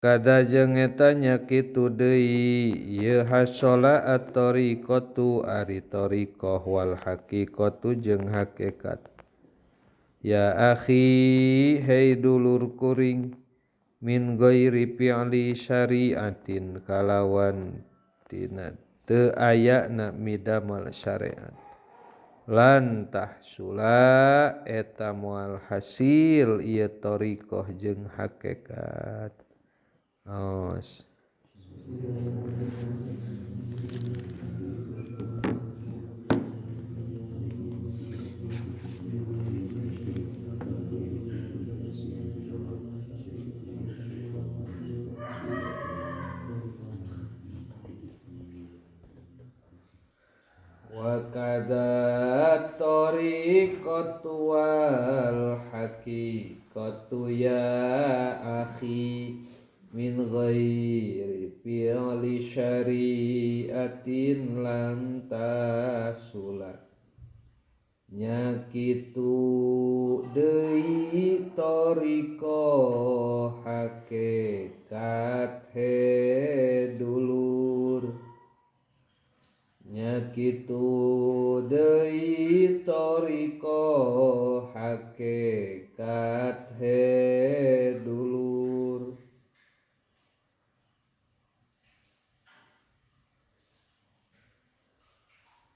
Kada jeung eta nya kitu deui ieu hasola at-tariqatu ari tariqah wal haqiqatu jeung hakikat. Ya akhi hei dulur kuring min ghairi fi'li syariatin kalawan tina teu ayana midamal syariat lan tahsula eta moal hasil ieu tariqah jeung hakikat. Awas. Wa kadza tariqatu wal haqiqatu ya akhi min ghairi fi'li syariatin lan tasula nya kitu deui tariqah hakikat he dulur nya kitu deui tariqah hakikat he dulur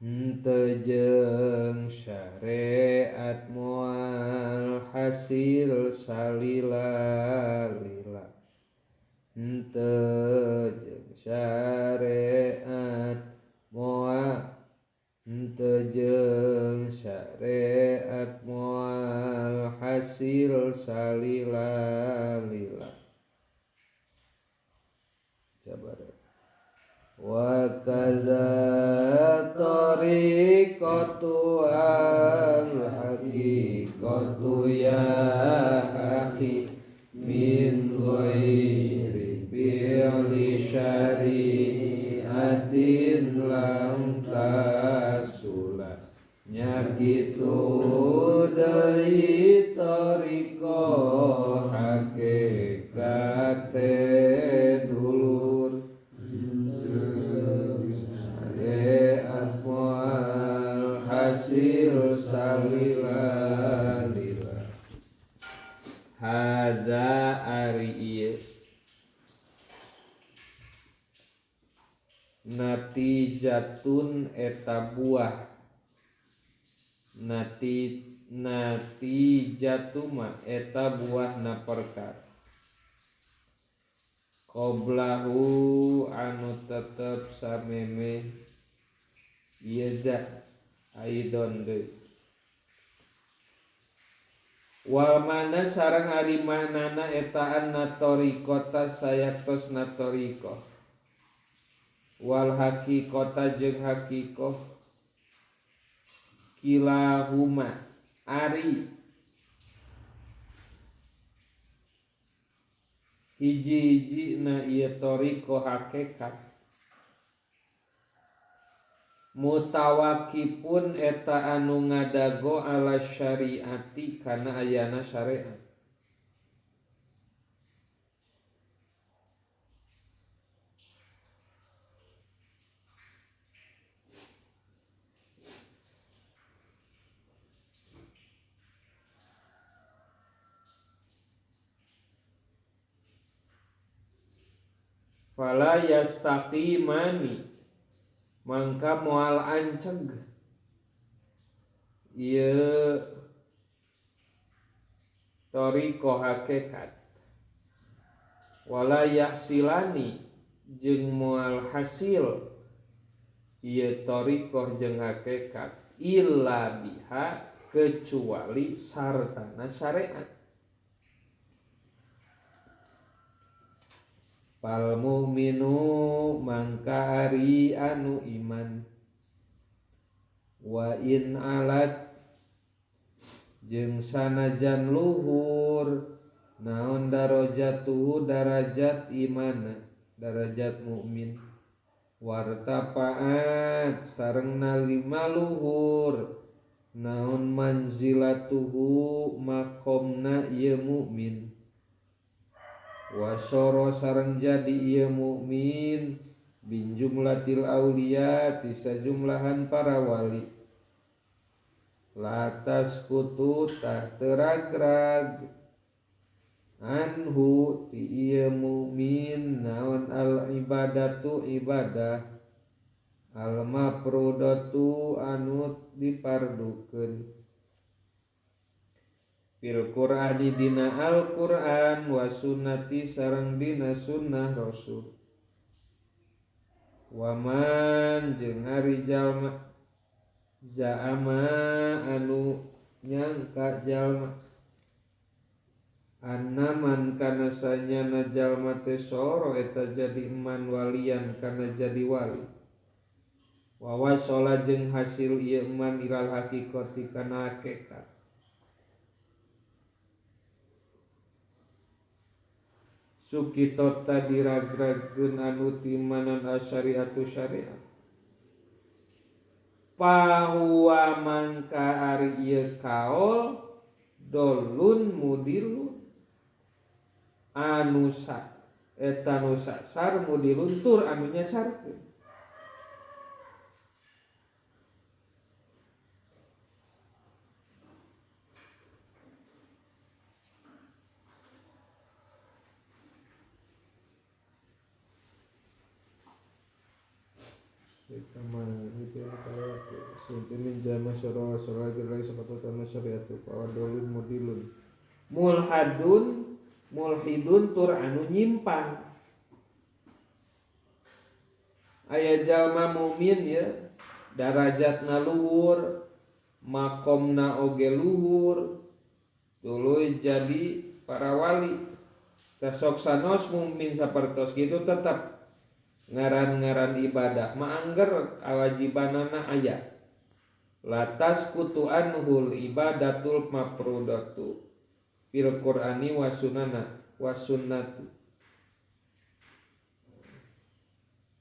henteu jeung syariat moal hasil salila-lila henteu jeung syariat moal henteu jeung syariat moal hasil salila-lila. Sabar. Wa kadza tariqatu al haqiqatu ya akhi min ghairi fi'li syariatin lam tasula nya kitu deui tariqah hakikate dulur syariat moal hasil salila-lila. Hadza ari ieu natijatun eta buah natijatuma eta buahna perkara qoblahu anu tetep sameme ieu da aidon deui wal mana sareng ari mahnana eta anna tariqata sayaktosna tariqah wal haqiqata jeung haqiqah kilahuma ari hiji-hiji na ieu tariqah hakikat mutawakipun eta anu ngadago ala syariati kana ayana syariat. Fala yastaqimani mangka moal anceg ieu tariqah hakikat wala yahsilani jeung moal hasil ieu tariqah jeung hakikat illa biha kecuali sartana syariat. Fal mu'minu mangka ari anu iman wa in alat jeung sanajan luhur naon darajatuhu darajat imana darajat mukmin wartapaat sareng nalima luhur naon manzilatuhu makomna ieu mukmin Wasoro sareng jadi ieu mukmin bin jumlatil auliya ti sajumlahan para wali. Latas kutu tah teragrag anhu ti ieu mukmin naon al ibadatu ibadah al mafrudatu anu dipardukeun fil Qur'ani dina Al-Qur'an wa sunnati sareng dina sunnah Rasul. Waman jeung ari jalma za'ama anu nyangka jalma annaman kana sanyana jalma teh soro eta jadi iman walian kana jadi wali. Wa wasala jeung hasil ieu iman ilal haqiqati kana hakikat. Sukitota diragrageun anu timanan asyariatu syariat. Pahuwa mangka ari ieu kaol dolun mudilun anu sa eta nu sasar mudilun tur anu nyasarkeun. Mulhadun mulhidun tur anu nyimpang. Aya jalma mukmin ya darajatna luhur, makomna oge luhur, tuluy jadi para wali. Tasok sanos mukmin sapertos kitu tetap ngaran-ngaran ibadah maangger kawajibanana aya. Latas kutu anhul ibadatul mafrudatu fil Qur'ani wa sunana wa sunnati.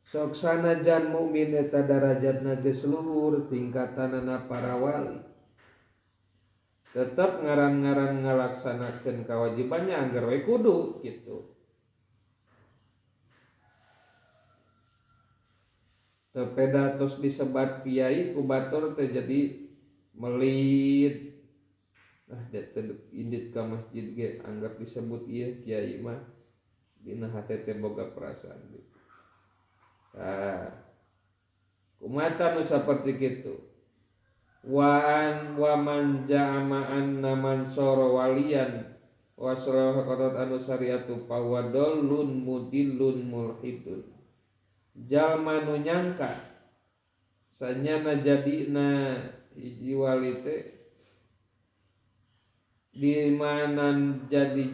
Sok sanajan mukmin eta darajatna geus luhur tingkatanana para wali, tetep ngaran-ngaran ngalaksanakeun kawajibannya angger we kudu kitu. Tepeda tos disebat kiai ku batur teh jadi melit. Nah, teu indit ka masjid ge anggap disebut ieu kiai mah dina hate teh boga perasaan. Tah. Kumaha nu saperti kitu? Wa an wa man ja'ama anna man sara waliyan wa sara qatat anu syariatu fa huwa dallun mudillun mulhidun. Jalma nu nyangka sanyana jadina hiji wali teh di mana jadi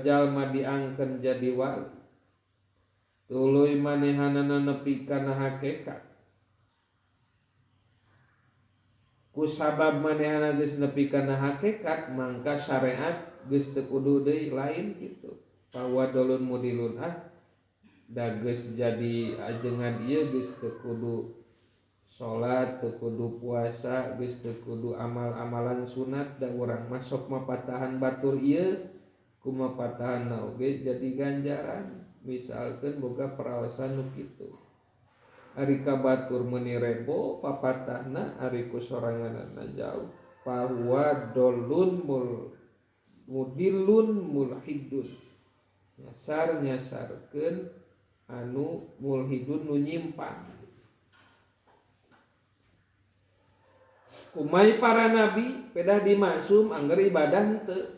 jalma diangkeun jadi wali tuluy manehanana nepi kana hakikat ku sabab manehana geus nepi kana hakikat mangka syariat geus teu kudu deui lain kitu bahwa dolun mudilun ah da geus jadi ajengan ieu geus teu kudu salat, teu kudu puasa, geus teu kudu amal-amalan sunat da urang masuk mapatahan batur ieu kumapatahanna oge jadi ganjaran. Misalkeun boga perawasan nu kitu. Ari ka batur meuni rebo papatahna ari ku soranganna jauh. Fahuwa dolun mul mudilun mulhidun. Nyasar nyasarkeun anu mulhidun nu nyimpang. Kumai para nabi pedah dimaksum angger ibadah henteu.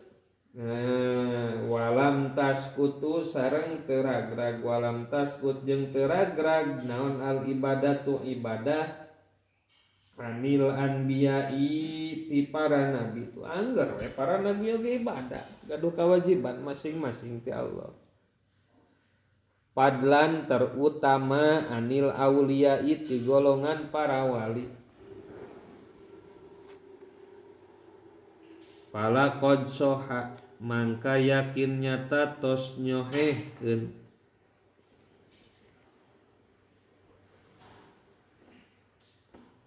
Nah, walam taskutu sareng teragrag walam taskut jeung teragrag naon al ibadatu ibadah anil anbiya'i ti para nabi tu angger we para nabi oge ibadah gaduh kewajiban masing-masing ti Allah. Padlan terutama anil auliya'i ti golongan para wali. Pala qad soha mangka yakin nyata tos nyohehkeun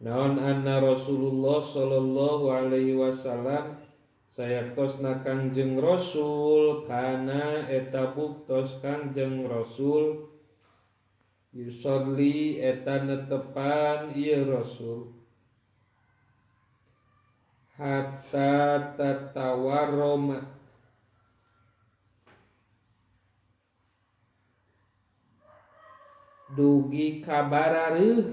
naon anna Rasulullah sallallahu alaihi wasallam Sayaktosna Kangjeng Rasul kana eta buktos Kangjeng Rasul yusolli eta netepan ieu Rasul hatta tatawarroma dugi kabarareuh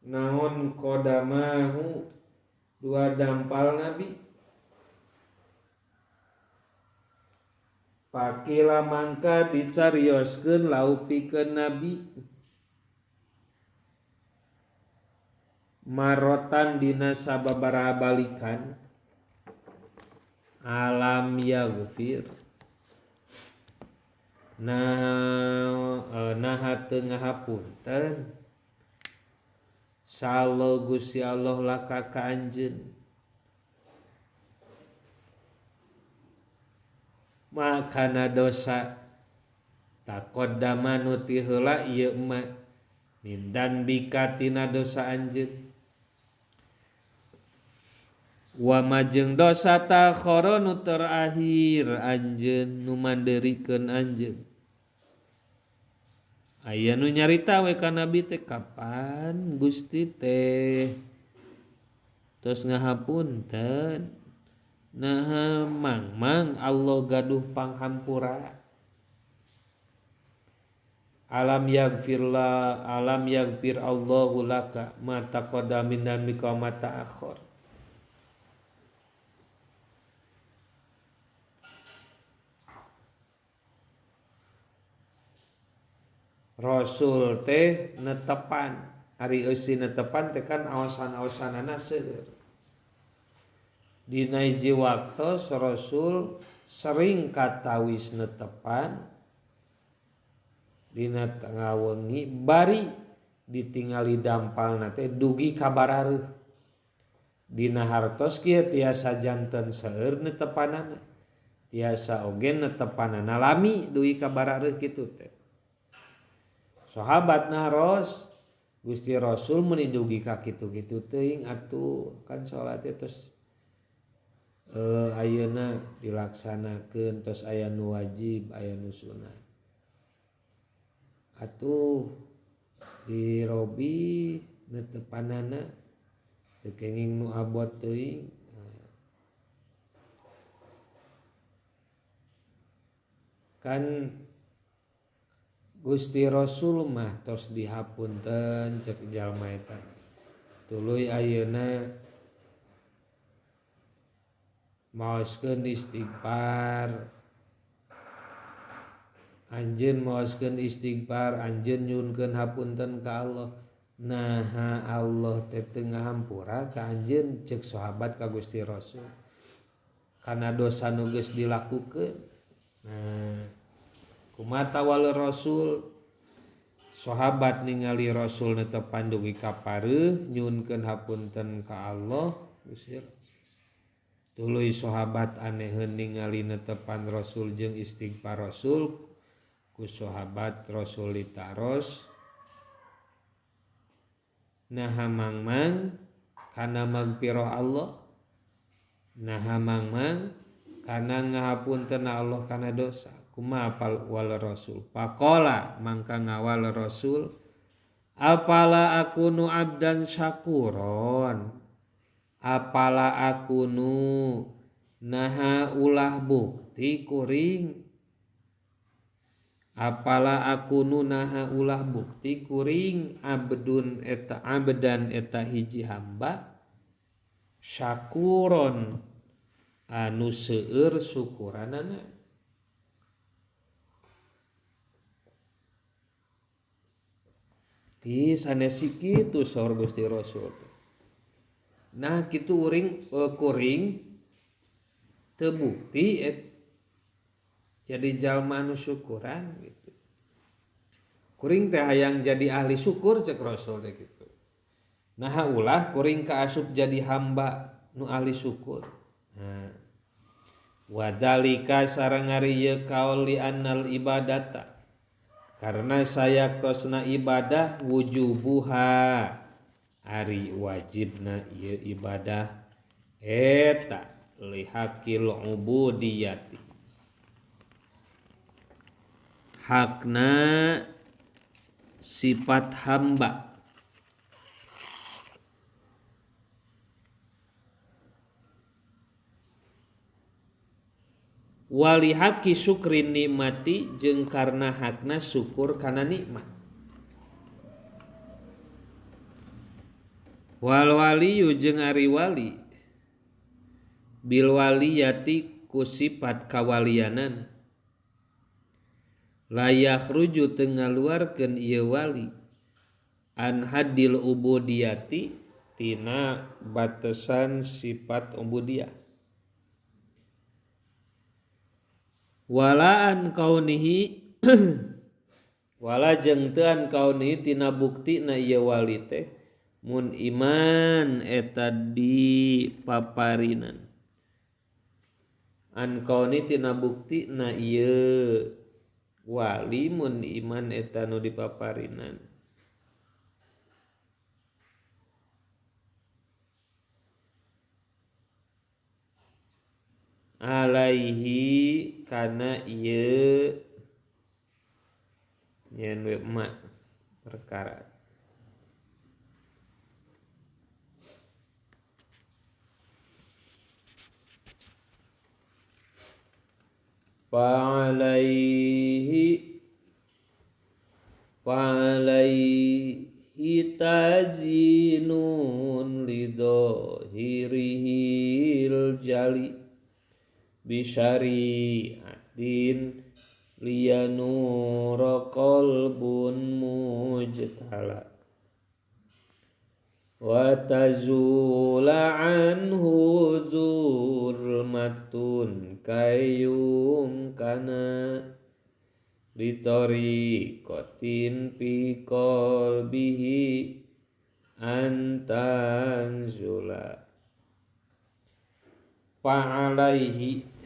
naon qodamahu dua dampal Nabi. Pakila mangka dicarioskeun lau pikeun Nabi marotan dina sababaraha balikan alam yaghfir nah naha teu ngahapunten sallallahu Gusti Allah laka ka anjeun makana dosa taqaddama nu ti heula ieu ma mindan bika tina dosa anjeun wa majeng dosa takhara nu terakhir anjeun nu manderikeun anjeun. Aya nu nyarita we ka Nabi teh kapan Gusti teh tos ngahapunten. Nah mang-mang Allah gaduh panghampura. Alam yaghfirla alam yaghfir Allahu laka ma taqaddama min dhanbika wa ma ta'akhkhar. Rasul teh netepan ari eusi netepan teh kan awasan-awasanana seueur. Dina hiji waktos Rasul sering katawis netepan dina tengah wengi bari ditingali dampalna teh dugi kabarareuh. Dina hartos kieu tiasa janten seueur netepanana tiasa oge netepanana lami dugi kabarareuh kitu teh. Sahabat naros Gusti Rasul meuni dugi ka kitu-kitu teuing atuh kan salat teh terus ayeuna dilaksanakeun tos aya nu wajib aya nu sunat atuh dirobi netepanana teu kenging nu abot teuing. Kan Gusti Rasul mah tos dihapunten cek jalma eta tuluy ayeuna maoskeun istighfar anjeun maoskeun istighfar anjeun nyuhunkeun hapunten ka Allah. Naha Allah teh teu ngahampura ka anjeun cek sahabat ka Gusti Rasul kana dosa nu geus dilakukeun. Nah kumaha tawal Rasul sahabat ningali Rasul netepan dugi ka pareuh nyuhunkeun hapunten ka Allah Gusti. Tuluy sahabat aneheun ningali netepan Rasul jeung istighfar Rasul ku sahabat Rasul ditaros naha mangmang kana magfirah Allah naha mangmang kana ngahapunten Allah kana dosa kumaha wal Rasul faqala mangka ngawal Rasul apala akunu abdan syakuron apala aku nu naha ulah bukti kuring apala aku nu naha ulah bukti kuring abdun eta abdan eta hiji hamba syakuron anu seueur syukuranana. Ih sanes kitu saur Gusti Rasul. Nah kitu uring kuring teu bukti jadi jalma anu syukuran gitu. Kuring teh hayang jadi ahli syukur cek Rasul teh kitu. Nah ulah kuring kaasup jadi hamba nu ahli syukur. Nah wadalika sareng ari ieu kaul li annal ibadata karena sayaktosna ibadah wujubuha ari wajibna ieu ibadah eta Lihakil ubudiyati hakna sifat hamba wali haki syukri nikmati jeung karna hakna syukur kana nikmat wal waliyu jeung ari wali bil waliyati ku sifat kawalianana la yakhruju teu ngaluarkeun ieu wali an haddil ubudiyati tina batesan sifat ubudiyah walaan kaunihi wala jeung teu an kaunihi tina buktina ieu wali teh mun iman eta di paparinan an kauni tina buktina ieu wali mun iman eta nu dipaparinan alaihi kana ieu nyen we emak perkara fa'alaihi fa'alaihi tazinun lidhahirihil jali bisyariatin liyanura qalbun mujtala wa tazula anhu zulmatun kayyum kana litoriqatin fi qalbihi antanzula fa'alaihi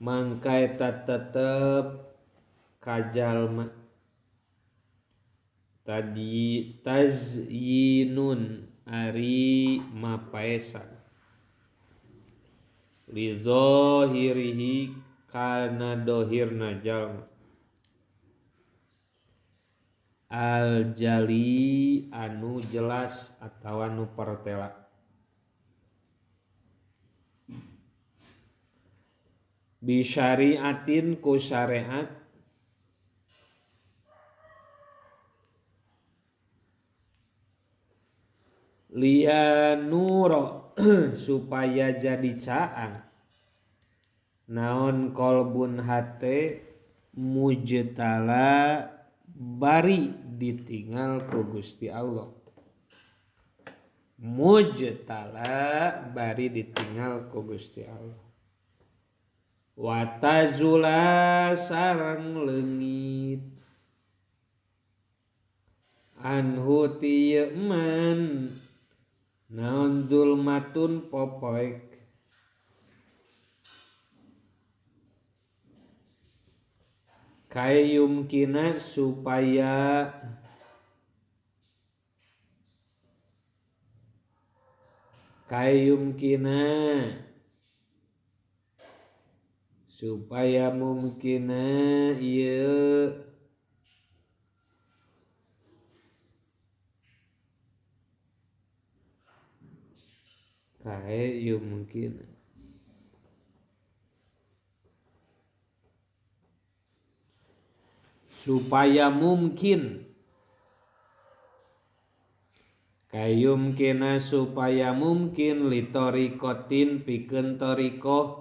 mangka eta tetep kajalma tadi tazyinun ari mapaesan li zahirihi kana dohirna jalma al jali anu jelas atawa nu pertela bisyariatin ku syariat liyanuro supaya jadi caang naon kolbun hate mujtala bari ditinggal ku Gusti Allah mujtala bari ditinggal ku Gusti Allah watazula sareng leungit anhu tiyeman naon zulmatun popoek kayumkina supaya kayumkina supaya mungkina ieu kae ieu mungkin supaya mungkin kayumkina supaya mungkin litorikotin pikeun torikoh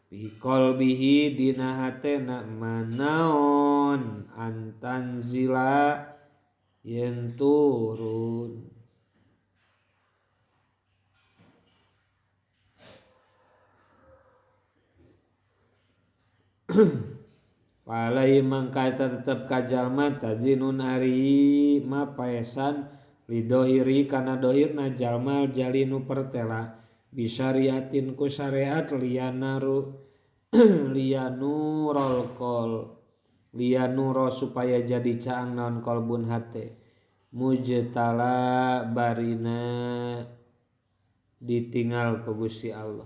biqalbihi dina hatena manaon antanzila yen turun palai mangka eta tetep ka jalma tazinun ari mapaesan lidohiri kana dohirna jalma jalinu pertela bisyariatin ku syariat lianaru lianurol kol lianuro supaya jadi caang naon kolbun hate mujtala barina Ditinggal ku Gusti Allah.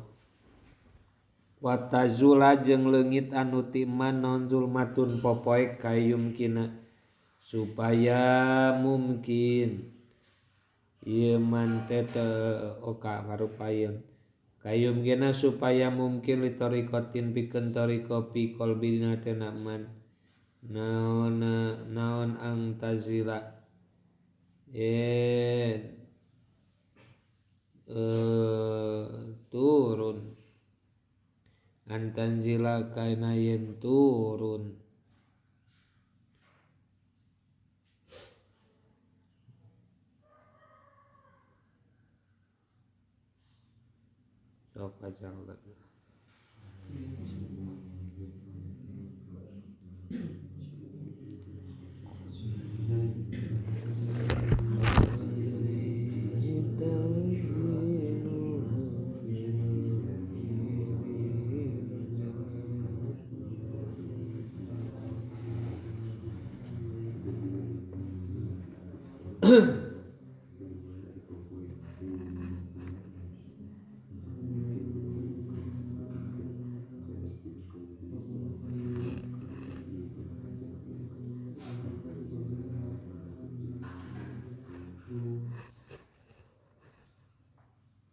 Wa tazula jeung leungit anu ti man naon zulmatun popoek kayum kina supaya mungkin ieu man teh teu oka ngarupayeun kayum kina supaya mungkin litorikotin pikeun toriko pi qalbina teh man naon naon ang tazila yen turun antanzila kaina yen turun sok aja.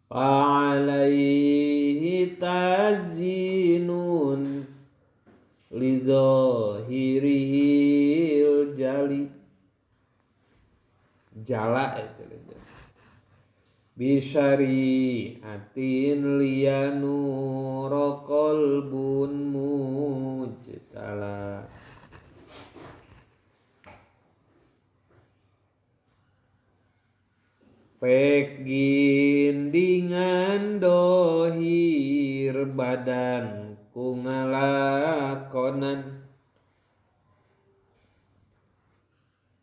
Alaihi tazinun lidzohirihil jali jala itu bisyari atin liyanu qalbun mujtala. Pek gindingan dohir badan ku ngalakonan.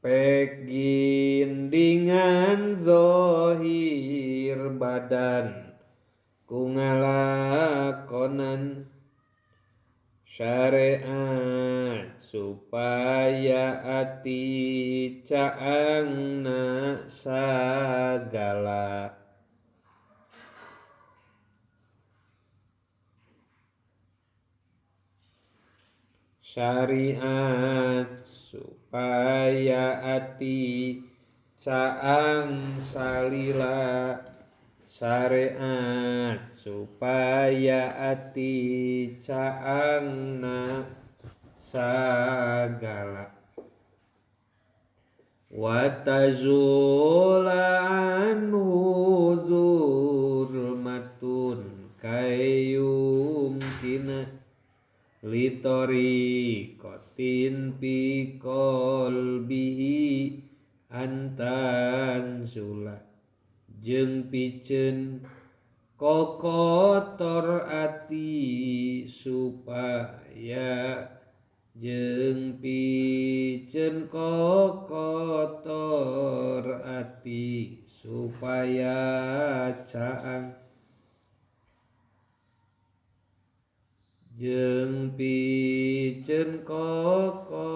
Pek gindingan zohir badan ku ngalakonan syariat supaya ati caangna sagala. Syariat supaya ati caang salila. Syariat supaya ati caangna sagala. Wa tazula anhu zulmatun kayumkina litorikotin fi qalbihi antan zula jeung piceun kokotor ati supaya jeung piceun kokotor ati supaya caang jeung piceun kokotor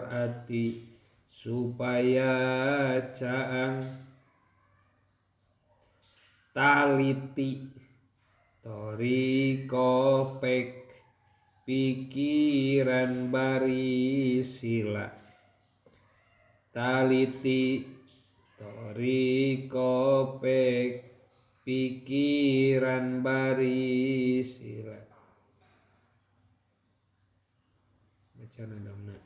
ati supaya caang. Taliti toriko pek pikiran bari sila. Taliti toriko pek pikiran bari sila. Baca nadamna.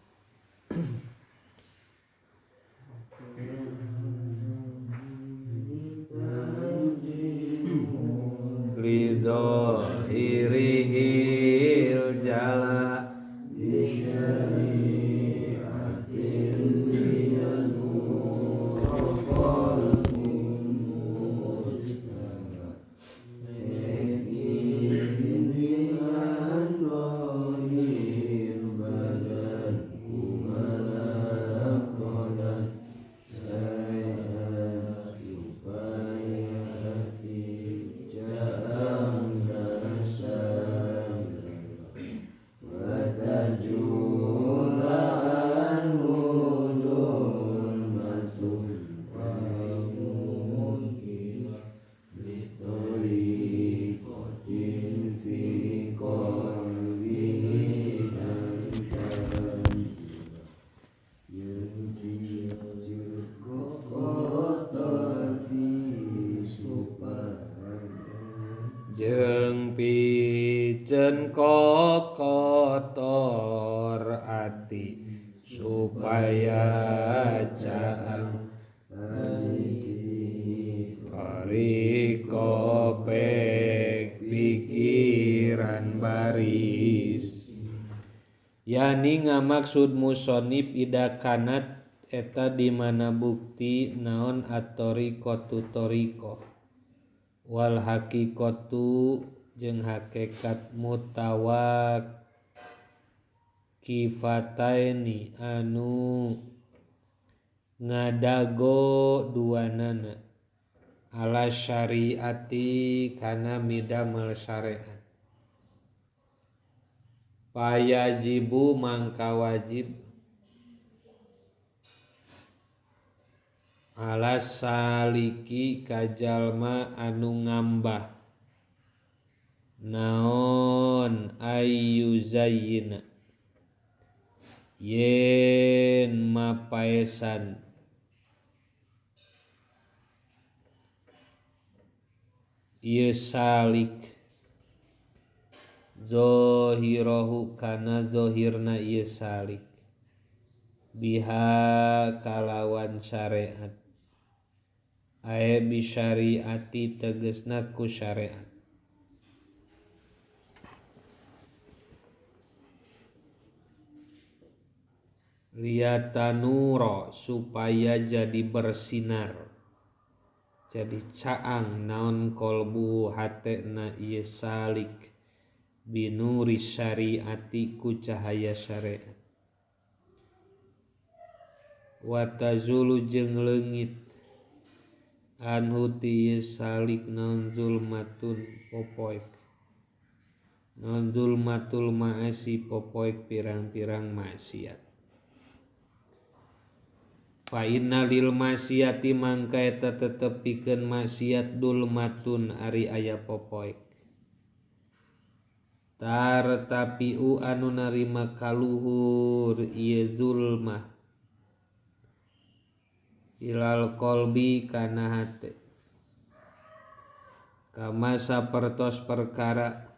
Ridho irihil jala bisyariatin liyanur qalbun mujtala bimbingan lahir badan kumalakonan. hati supaya caang thariqah pek pikiran baris yani ngamaksud musonib ida kanat eta di mana bukti naon at-tariqatu tariqah wal haqiqatu jeung hakikat mutawakifataini anu ngadago duanana ala syariati kana midamel syariat payajibu mangka wajib ala saliki kajalma anu ngambah naon ayyuzayyina yen mapaesan ieu salik zahirahu kana zahirna ieu salik biha kalawan syariat ae bi syariati tegesna ku syariat liyatanura supaya jadi bersinar jadi caang naon kolbu hatena ieu salik binuri syariati ku cahaya syariat wa tazulu jeung leungit anhu ti ieu salik naon zulmatun popoek naon zulmatul ma'asi popoek pirang-pirang maksiat fa inna lil maksiati mangka eta tetep pikeun maksiat dulmatun ari aya popoek tartapiu anu narima kaluhur ieu zulmah ilal qalbi kana hate kama sapertos perkara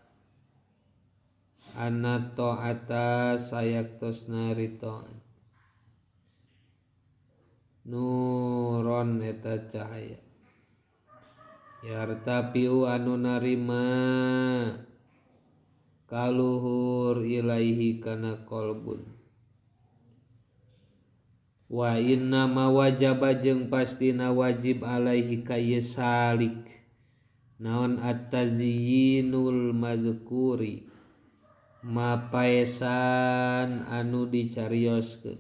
anna ta'ata sayaktosna ritoan nuron eta cahaya yartapiu anu narima kaluhur ilaihi kana qalbun wa inna ma wajaba jeung pastina wajib alaihi ka ieu salik naon at-tazyinul mazkuri mapaesan anu dicarioskeun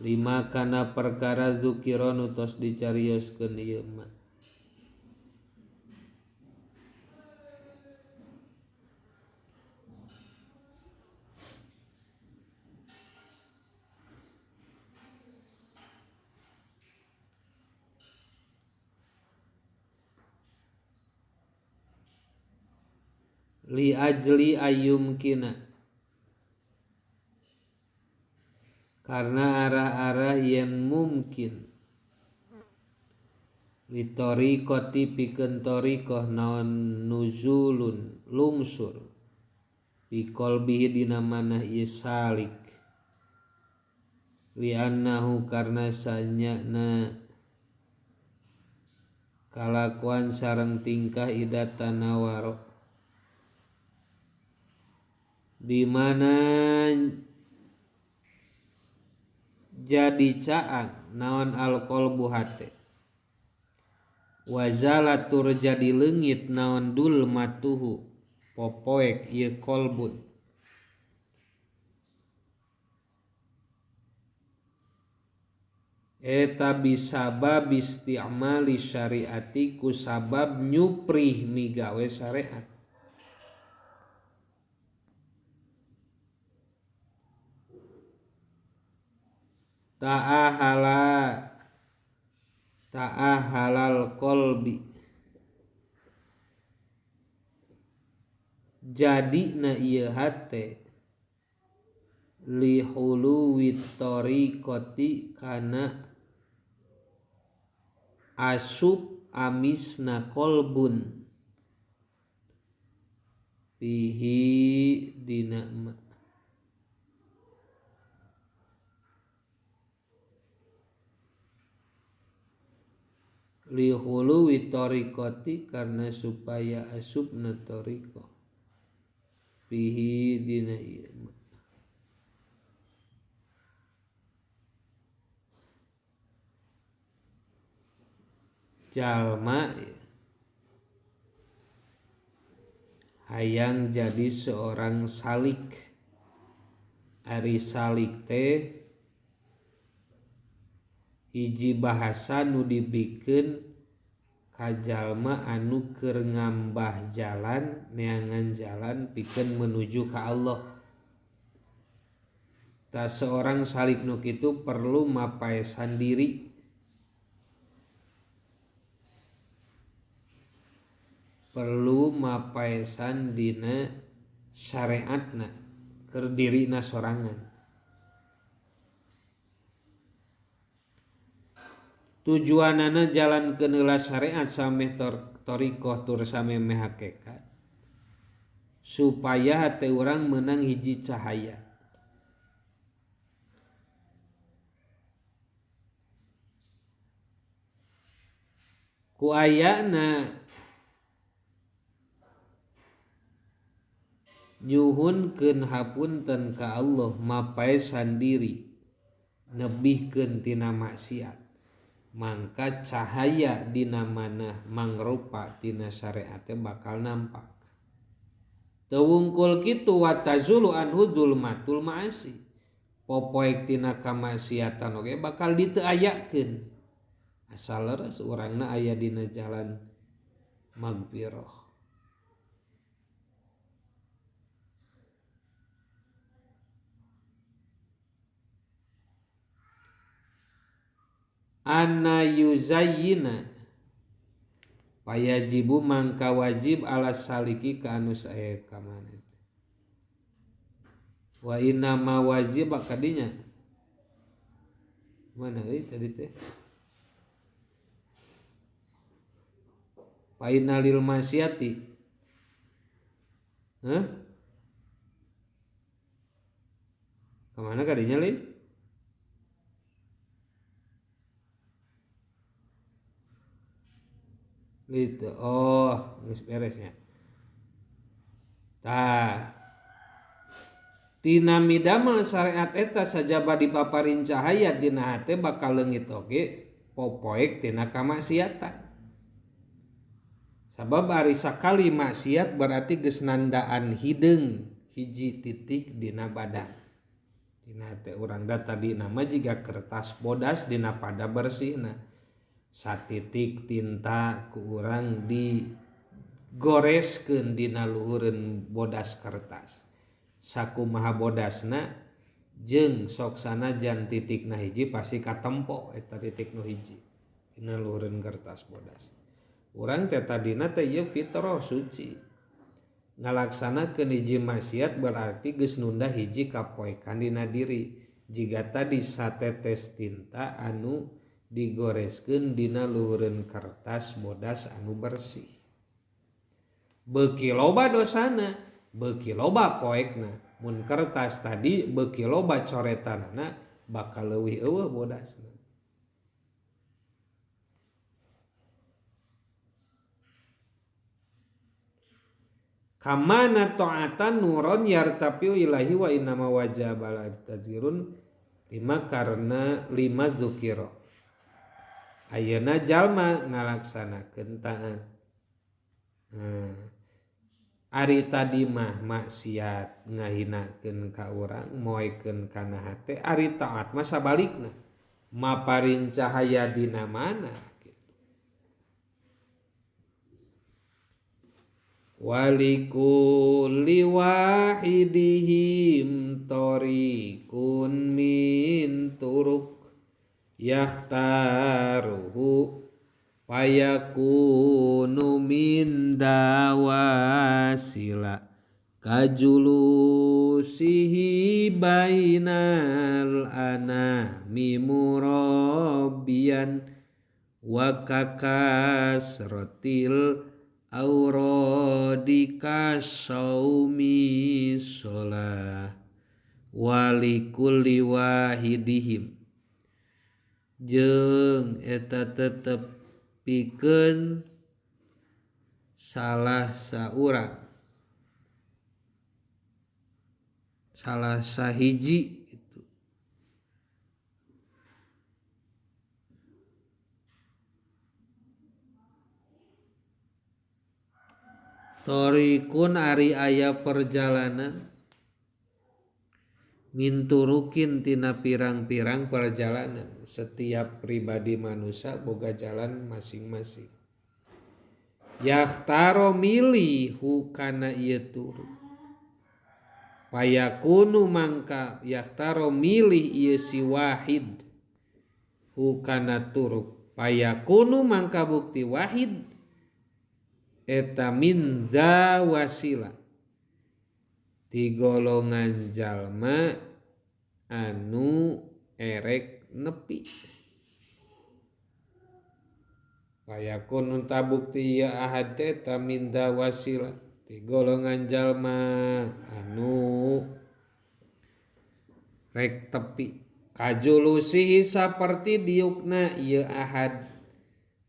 lima kana perkara zukira nu tos dicarioskeun ieu mah li ajli ayyumkina karena arah-arah yang mungkin li tariqati pikeun tariqah naon nuzulun lungsur fi qalbihi dina manah ieu salik li annahu karena sanyana kalakuan sareng tingkah ida tanawaro di mana jadi caang naon alqalbu hate wazala tur jadi leungit naon dulmatuhu popoek ieu qalbun eta bisabab isti'mali syariati ku sabab nyuprih migawe syariat ta'ahala ta'ahalal qalbi jadi na ieu hate li huluwi tariqati kana asup amisna qalbun fihi dina ma. Lihulu thariqati karena supaya asupna thariqah fihi dina ieu jalma hayang jadi seorang salik. Ari salik teh hiji bahasa nu dibikeun ka jalma anu keur ngambah jalan, neangan jalan pikeun menuju ka Allah. Tah seorang salik nu kitu perlu mapaesan diri. Perlu mapaesan dina syariatna keur dirina sorangan. Tujuanana jalan keuneulah syariat sameh thariqah tur samemeh hakikat supaya hate urang meunang hiji cahaya. Ku ayana nyuhunkeun hapunten ka Allah mapaesan diri nebihkeun tina maksiat mangka cahaya dina manah mangrupa tina syariat bakal nampak. Teu wungkul kitu wa tazulu anhu zulmatul ma'asi, popoek tina kamaksiatan oge bakal diteu ayakeun asal leres urangna aya dina jalan magfirah. Anna yuzayyina payajibu mangka wajib ala saliki ka anu sae ka mana wa inna ma wajib kadinya mana euy tadi teh fa inna lil masyati hah ka mana kadinya lin? Gitu. Oh, geus beresnya. Tah. Tina midamel syariat eta sajaba dipaparin cahaya dina hate bakal leungit oge popoek tina kamaksiatan. Sabab ari sakali maksiat berarti geus nandaan hideung hiji titik dina badan. Dina hate urang da tadi nama jiga kertas bodas dina pada bersihna. Satitik tinta ku urang digoreskeun dina luhureun bodas kertas. Sakumaha bodasna jeung sok sanajan titikna hiji pasti katempo eta titik nu hiji dina luhureun kertas bodas. Urang teh tadina teh ieu fitrah suci. Ngalaksanakeun hiji maksiat berarti geus nunda hiji kapoekan dina diri. Jiga tadi satetes tinta anu digoreskeun dina luhureun kertas bodas anu bersih. Beuki loba dosana, beuki loba poekna. Mun kertas tadi beuki loba coretanana bakal leuwih eueuh bodasna. Kamana ta'atan nuron yartapiu ilahi wa innama wajaba tazkirun lima karena lima dzukira. Ayeuna jalma ngalaksanakeun taat. Ari tadi mah maksiat ngahinakeun ka urang, moekeun kana hate, ari taat mah sabalikna maparin cahaya dina mana gitu. Walikulli wahidihim tariqun min turuq yakhtaruhu fayakunu min dawasila kajulusihi bainal anami murabbiyan wa kakasratil auradi kasaumi sholah walikulli wahidihim jeung eta tetep pikeun salah saurang salah sahiji itu. Torikun ari aya perjalanan minturukin tina pirang-pirang perjalanan. Setiap pribadi manusia boga jalan masing-masing. Yahtaro milih hukana ieu turuk. Payakunu mangka yahtaro milih ieu si wahid hukana turuk. Payakunu mangka bukti wahid eta min dza wasila ti golongan jalma anu erek nepi. Payakun tabukti ya ahad teh min dza wasila ti golongan jalma anu rek tepi. Kajulusihi saperti diukna ieu ahad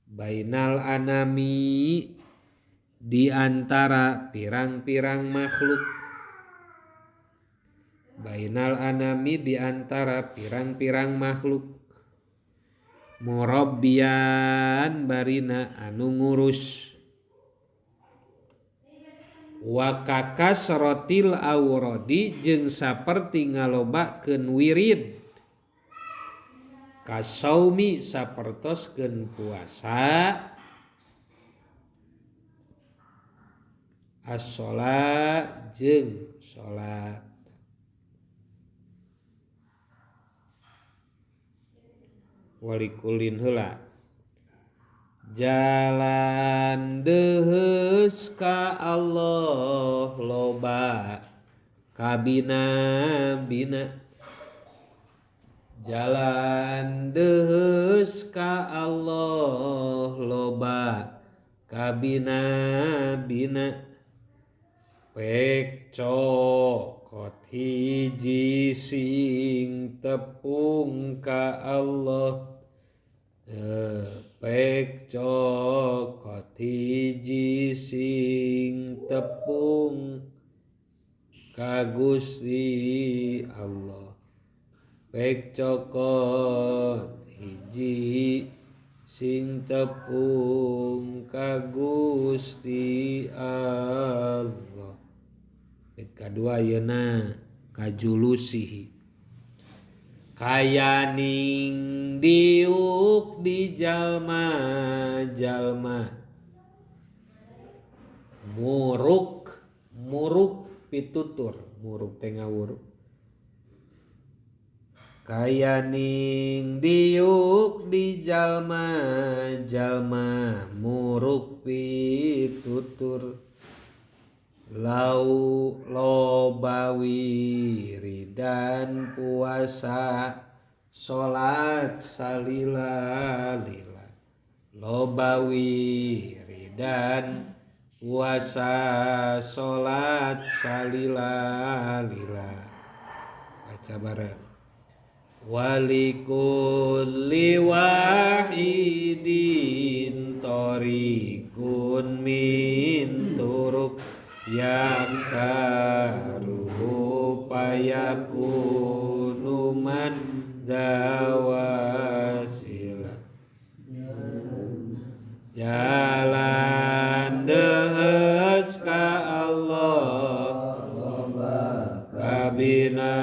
bainal anami di antara pirang-pirang makhluk. Bainal anami di antara pirang-pirang makhluk. Murabbiyan barina anu ngurus. Wa kakasrotil awradi jeung saperti ngalobakeun wirid. Kasaumi sapertoskeun puasa. As-sholat jeung sholat. Walikulin heula. Jalan deheus ka Allah loba kabina-bina. Jalan deheus ka Allah loba kabina-bina. Pek cokot hiji sing tepung ka Allah. Pek cokot hiji sing tepung ka Gusti Allah. Pek cokot hiji sing tepung ka Gusti Allah. Bait kadua yeuna kajulusihi. Kayaning diuk di jalma jalma muruk muruk pitutur muruk teh ngawuruk. Kayaning diuk di jalma jalma muruk pitutur. Lau loba wiridan puasa salat salila lila. Loba wiridan puasa salat salila lila. Baca bareng. Walikulli wahidin tariqun min turuq yaktaruhu payakunu man dawasila. Jalan deheus ka Allah kabina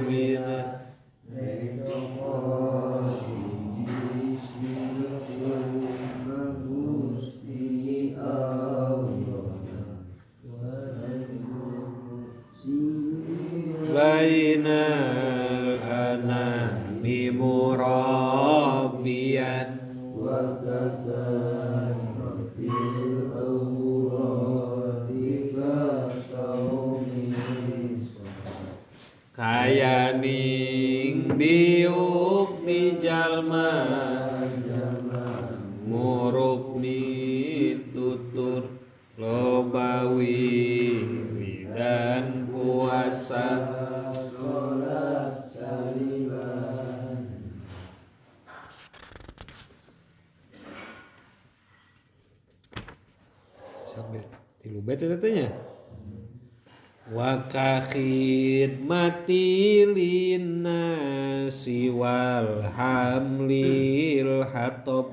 bina. Bainal anami murabbiyan wa kasratil awradi fasaumi. Kayaning diuk di jalma muruk mitutur loba wiridan puasa salat salilan. Bete teh nya. Wa ka khidmati linnasi wal hamlil hatab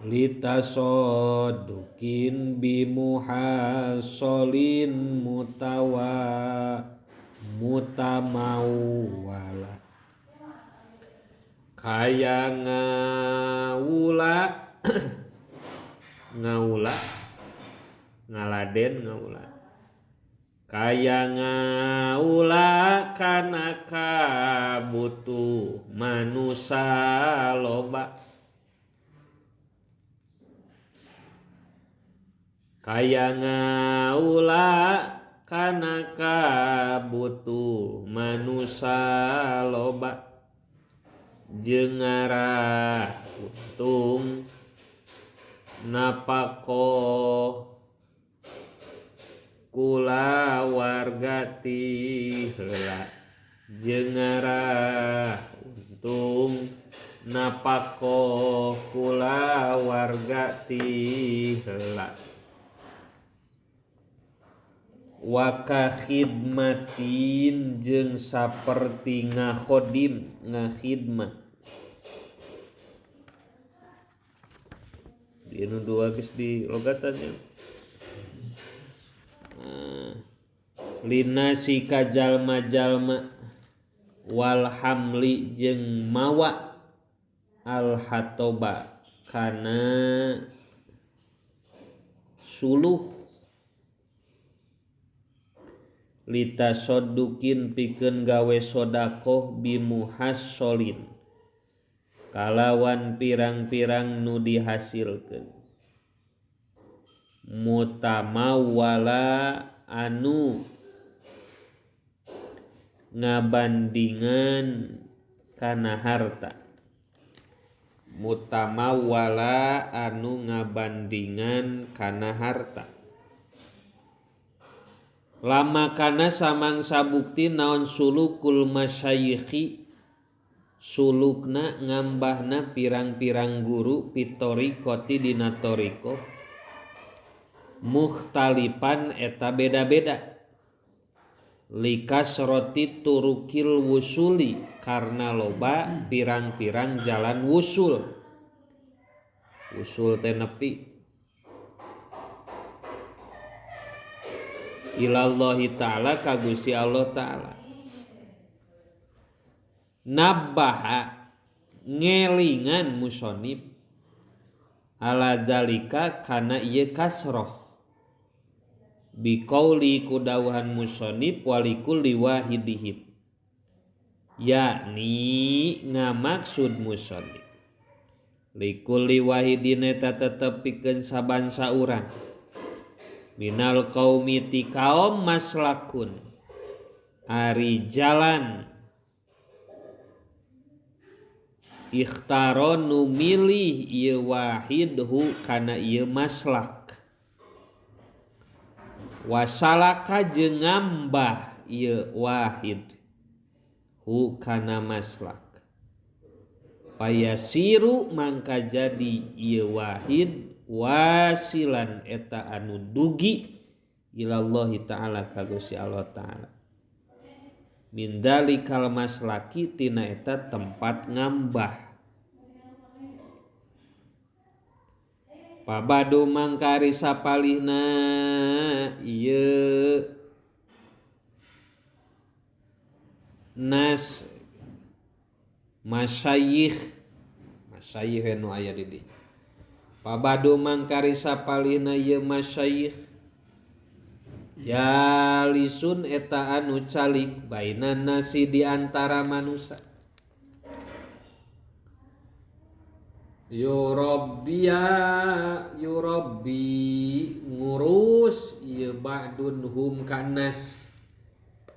litasadduqin bimuhasolin mutawa mutamawala kaya ngawula ngawula ngaladen ngawula kaya ngawula kana kabutuh manusa loba kaya ngawula kana kabutuh manusa loba jeung ngarah untung napakoh kula warga ti heula jeung ngarah untung napakoh kula warga ti heula wa ka khidmatin jeung saperti ngakhodim ngakhidmat di nu dua geus di logatannya linasi ka jalma-jalma wal hamli jeung mawa al hatoba kana suluh litasadduqin pikeun gawe sodakoh bimuhassolin kalawan pirang-pirang nu dihasilkeun mutamawala anu ngabandingan kana harta mutamawala anu ngabandingan kana harta lama kana samangsa bukti naon sulukul masyayikhi sulukna ngambahna pirang-pirang guru pitorikoti dina toriko mukhtalipan eta beda-beda likasroti turukil wusuli karena loba pirang-pirang jalan wusul wusul teh nepi ilallahi ta'ala ka Gusti Allah ta'ala nabaha ngelingan musonib ala dalika kana ieu kasroh biqauli kudawuhan musonib walikulli wahidihim yakni ngamaksud musonib likulli wahidin eta tetep pikeun saban saurang minal qaumi ti kaum maslakun ari jalan ikhtaro nu milih ieu wahidhu kana ieu maslak wasalaka jeung ngambah ieu wahid hu kana maslak payasiru mangka jadi ieu wahid wasilan eta anu dugi ilallahi ta'ala ka Gusti Allah ta'ala min dalikal maslaki tina eta tempat ngambah pabadu mangkari sapalihna ieu nas masyayikh masyayikh nu aya di dieu pabadu mangkari sapalihna ieu masyayikh jalisun eta anu calik bainan nasi di antara manusia yurabbiya yurabbi ngurus ieu ba'dun hum kanas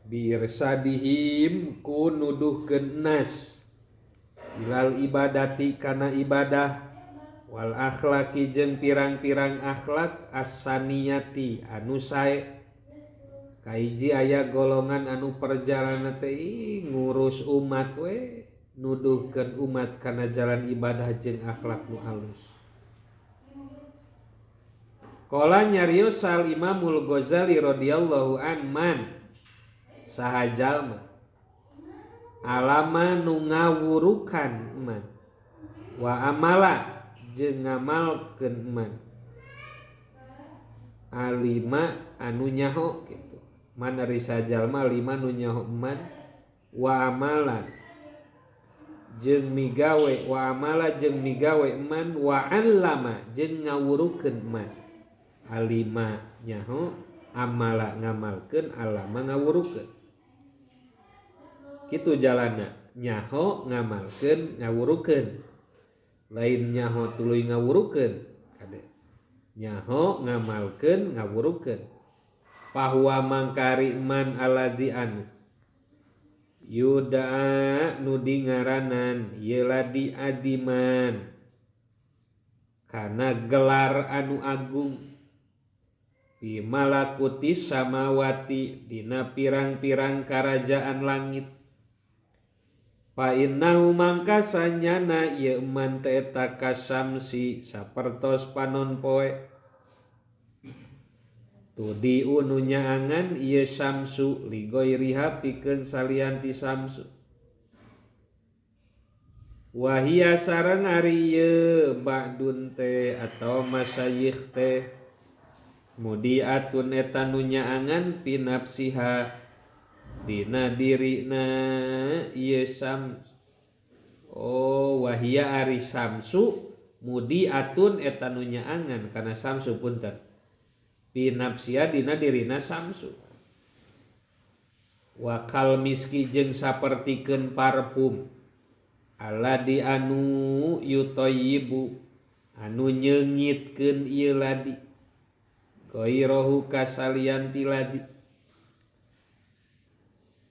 birsadihim ku nuduhkeun nas ilal ibadati kana ibadah wal akhlaki jeung pirang-pirang akhlak as-saniyati anu sae. Kahiji aya golongan anu perjalanan teh ngurus umat we nuduhkeun umat kana jalan ibadah jeung akhlak nu alus. Qala nyarios sal Imamul Ghazali radhiyallahu an man saha jalma alama nu ngawurukan man wa amala jeung ngamalkeun man alima anu nyaho kitu man ari sajalma lima nu nyaho man wa amalan jeung migawe wa amala jeung migawe man wa allama jeung ngawurukeun man alima nyaho amala ngamalkeun alama ngawurukeun kitu jalana nyaho ngamalkeun ngawurukeun lain nyaho tuluy ngawurukeun kade nyaho ngamalkeun ngawurukeun bahwa mangkari man alladzi anu yudaa nu dingaranan ieu ladi adiman kana gelar anu agung bi malakuti samawati dina pirang-pirang karajaan langit fa innahu mangka sanyana ieu man teh eta kasamsi sapertos panon poe tudi nu nyaangan ieu samsu ligoiriha pikeun salian ti samsu wahia sareng ari ieu ba'dun teh atawa masyayikh teh mudiatun eta nu nyaangan pinapsiha dina dirina ieu sam oh wahia ari samsu mudiatun eta nu nyaangan kana samsu punten pinapsia dina dirina samsu wakal miski jeung sapertikeun parfum aladi anu yutayyibu anu nyeungitkeun ieu ladi ghairahu kasalian ti ladi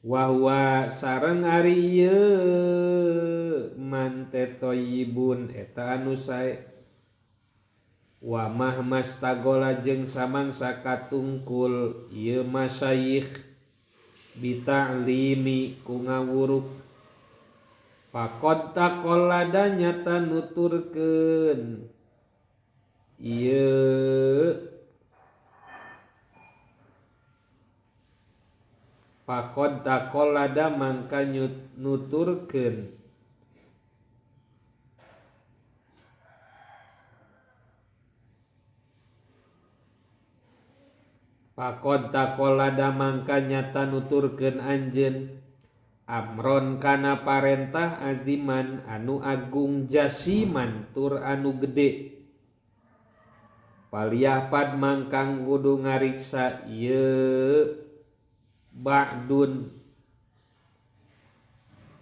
wa huwa sareng ari ieu man teh thayyibun eta anu sae wa mahmastagola jeung samangsa katungkul ieu masyayikh bita'limi ku ngawuruk faqad taqallada nyata nuturkeun ieu faqad taqallada mangka nuturkeun Pakod taqallada mangka nyata nuturkeun anjeun amron kana parentah aziman anu agung jasiman tur anu gede paliyahpad mangkang kudu ngariksa ieu ba'dun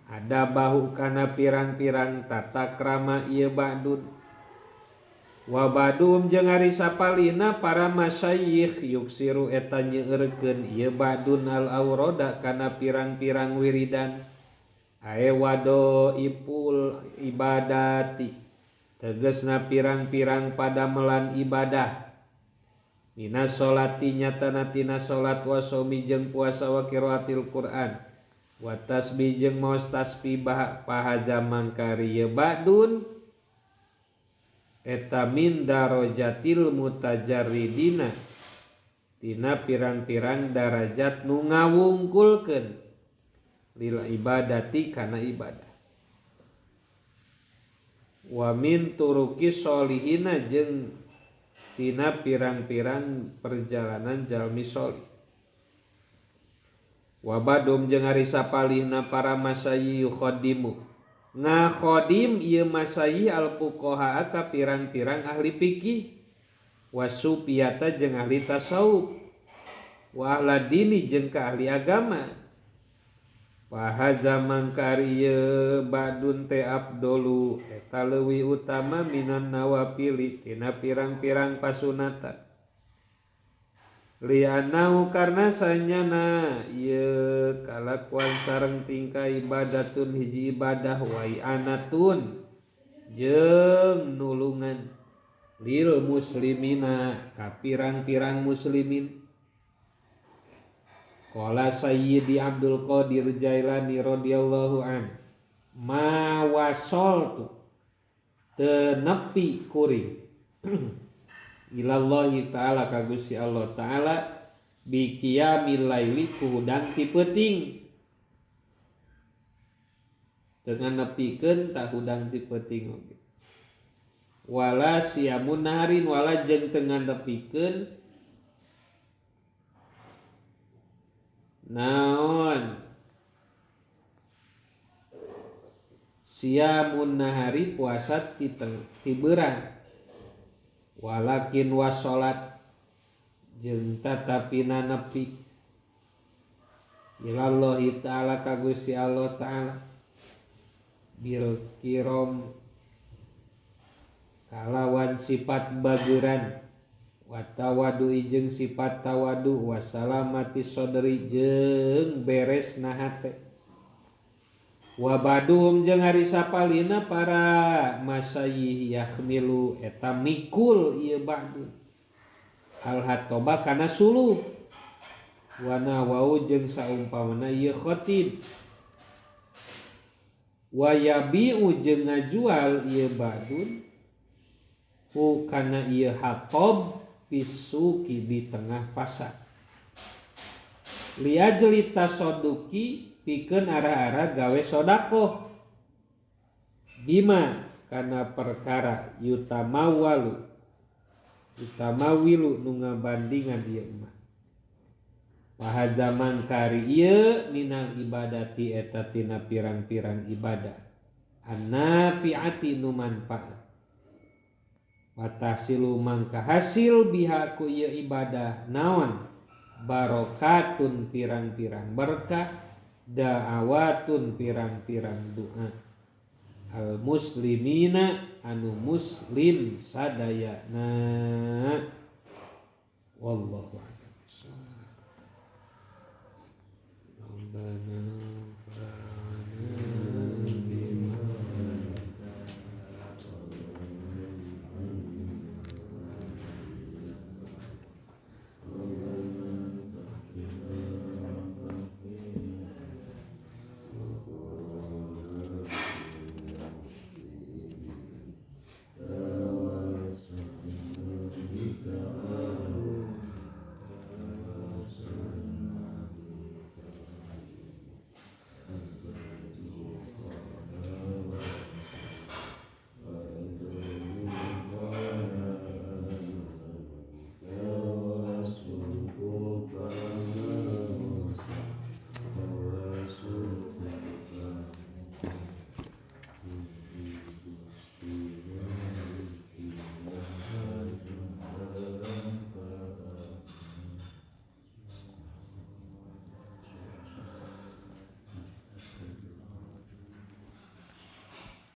ada bahu kana pirang-pirang tata krama ieu ba'dun wa badum jeung ari sapalihna para masyayikh yuksiru eta nyeureurkeun ieu badun al auroda kana pirang-pirang wiridan ae wado ipul ibadati tegasna pirang-pirang padamelan ibadah mina sholati nyatana tina salat wa shaumi jeung puasa wa qiraatil Quran wa tasbih jeung maos tasbih pahaja mangkari ieu badun eta min darajatil mutajarridina tina pirang-pirang darajat nu ngawungkulkeun lil ibadati kana ibadah wa min turuki sholihina jeung tina pirang-pirang perjalanan jalmi sholih wa badum jeung ari sapalihna para masyayi yukhadimu ngakhodim ieu masayi al fuqaha ka pirang-pirang ahli fikih wasupiyata jeung ahli tasawuf wa ahla dini jeung ka ahli agama wa hadza mangkari ieu badun teh abdolu eta leuwih utama minan nawafili tina pirang-pirang pasunatan lianau karena sanyana ieu kalakuan sareng tingkah ibadatun hiji ibadah wa i'anatun jeung nulungan lil muslimina ka pirang-pirang muslimin. Qala Sayyidi Abdul Qadir Jailani radhiyallahu an ma wasoltu teu nepi kuring Ilallahi ta'ala ka Gusti Allah ta'ala bi qiyamil laili ku hudang ti peuting dengan nepikeun tah hudang ti peuting oge wala siamun naharin wala jeung teu nganepikeun naon siamun nahari puasa ti beurang walakin wasolat jeung tatapina nepi ilallahi ta'ala ka Gusti Allah ta'ala bil kirom kalawan sifat bageran wa tawadu jeung sifat tawadu wasalamati sodri jeung beres na hate wa baduhum jeung ari sapalina para masayih yahmilu eta mikul ieu ba'du al hatoba kana suluh wana wau jeung saumpamana ieu khatib wa yabi'u jeung ngajual ieu ba'dun ku kana ieu hatob pisuki di tengah pasar liajli tasoduki pikeun arah-arah gawe sodakoh bima kana perkara yutamawalu yutamawilu nu ngabandingan ieu mah pahajaman kari ieu minal ibadati eta tina pirang-pirang ibadah annafiati nu manfaat watahsilu mangka hasil biha ku ieu ibadah naon barokatun pirang-pirang berkah da'awatun pirang-pirang doa al muslimina anu muslim sadayana wallahu a'lam. Rabbana